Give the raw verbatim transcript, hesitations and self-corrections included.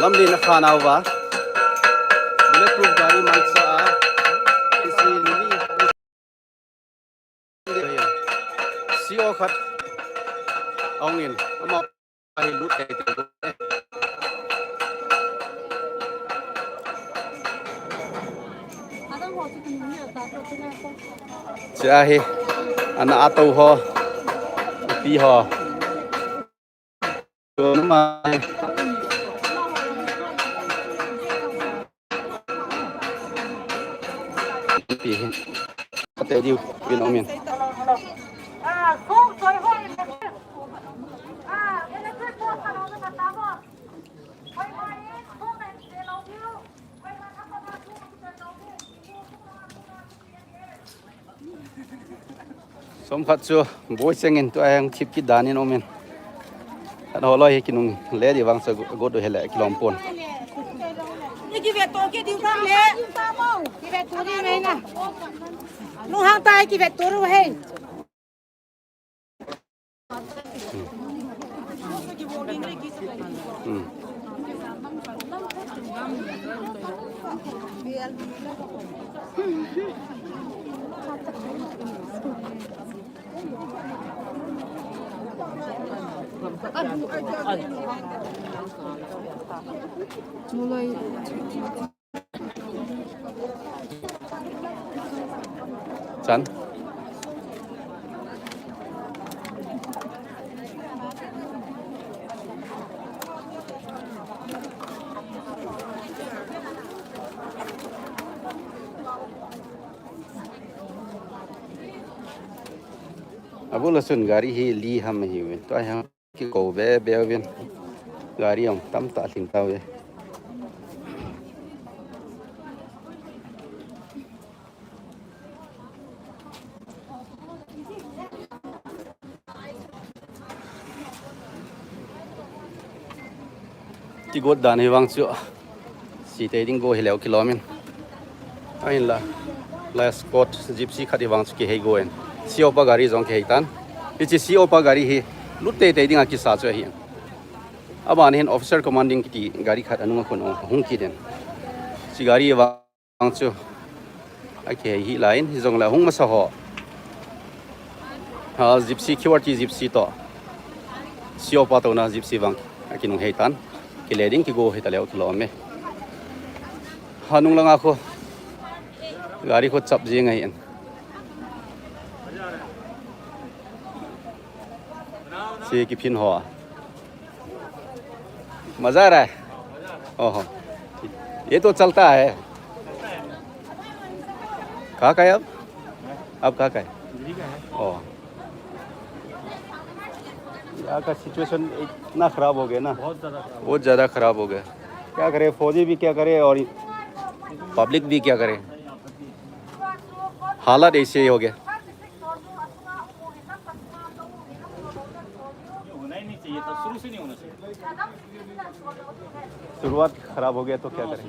Lamlen a khanau va. Bulletproof gari mansa a. Isi ni mi. C O khat. Aung in. Ama hi lut kai te. Cha hi. Ana ato ho. Pi ho. Som khat chu boi chengin tua hung thip kit dan in um in. Khat ho loi hi kinungle di vang chu got u hile kilom pon. Ni kivet to kit diu tam le. Kivet to di mai na. Lunghang tai kivet to ru hei. Chan. Abul asun gari hi li ham hi uvin. Tua hi ham. Kikou be be uvin. Gari jong tamtah lhing tauve. Kigot dan hi vang chu. Sitei ding go hileu kilom in. Ahinla. La Escort Gypsy khat hi vang chu kihei go in. C O pa gari jong kihei tan. Hiche C O pa gari hi lut teitei dinga kisa chu ahi. Aban hin Officer Commanding kiti gari khat anunga kon hung kit in. Hiche gari hi vang chu akihei hi lai in, hijongle hung masa ho. Ha, Gypsy, Q R T Gypsy toh. C O pa touna Gypsy vang akinung hei tan. Kile ding kigo hita leu kilom e. Ha, nung langa khu. Gari khu chap jing ahi in. Hiche kiphin ho. मजा आ रहा है। ओहो, ये तो चलता है। कहाँ का है आप? आप कहाँ का है? ओह, यहाँ का सिचुएशन इतना खराब हो गया ना, बहुत ज़्यादा खराब। बहुत ज़्यादा खराब हो गया। क्या करे, फौजी भी क्या करे और पब्लिक भी क्या करे, हालत ऐसे ही हो गया। होना ही नहीं चाहिए था, शुरू से नहीं होना चाहिए। शुरुआत खराब हो गया तो क्या करें?